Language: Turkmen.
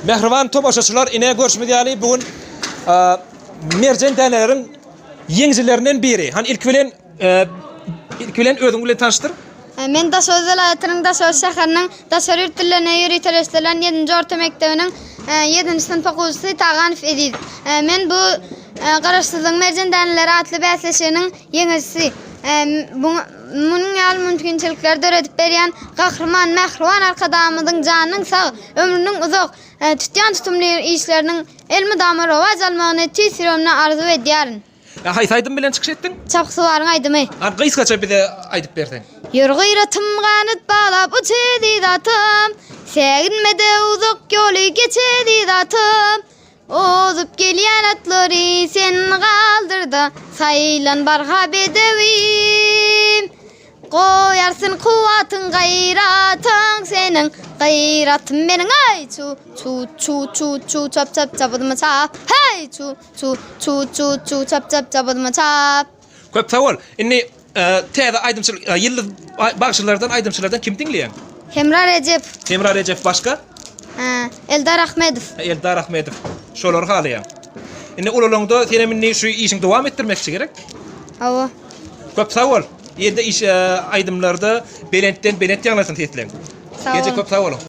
Mähriban tomaşaçylar, ine görşümiz ýaly bu gün merjen däneleriň ýeňijilerinden biri. Hany ilki bilen ilki bilen özüň bilen tanyşdyr. Men Daşoguz welaýatynyň Daşoguz şäheriniň daşary ýurt dillerine ýöriteleşdirilen ýedinji orta mekdebiniň ýedinji synp okuwçysy Taganow Eziz. Men bu Garaşsyzlygyň merjen däneleri atly bäsleşiginiň ýeňijisi. Munuň ýaly mümkinçilikleri döredip berýän Gahryman, mähriban Arkadagymyzyň janynyň sag, ömrüniň uzak, tutýan tutumly işleriniň elmydama rowaç almagyny tüýs ýüregimden arzuw edýärin. Haýsy aýdym bilen çykyş etdiň? Çapyksuwaryň aýdymy. Hany gysgaça bize aýdyp berseň. Ýör gyratym ganat baglap uç eziz atym, Säginme-de uzak ýoly geç eziz atym. Ozup gelýän atlary sen galdyr-da, Saýlan barha bedewim. Goýarsyn kuwwatyň, gaýratyň seniň, Gaýratym meniň, aý, çu, çu, çu, çu, çu, çap, çap, çapydymy çap, heý, çu, çu, çu, çu, çu, çap, çap, çapydymy çap. Köp sag bol. Indi täze aýdymçy ýyldyz bagşylardan aýdymçylardan kimi diňleýäň? Hemra Rejepow. Hemra Rejepow başga? Eldar Ahmedow. Eldar Ahmedow. Şolary halaýaň. Indi ulalaňda senem indi şu işiňi dowam etdirmekçi gerek? Hawa. Köp sag bol. Ýene-de iş aýdymlarda belentden belent ýaňlasyn sesleň. Sag bol. Köp sag boluň.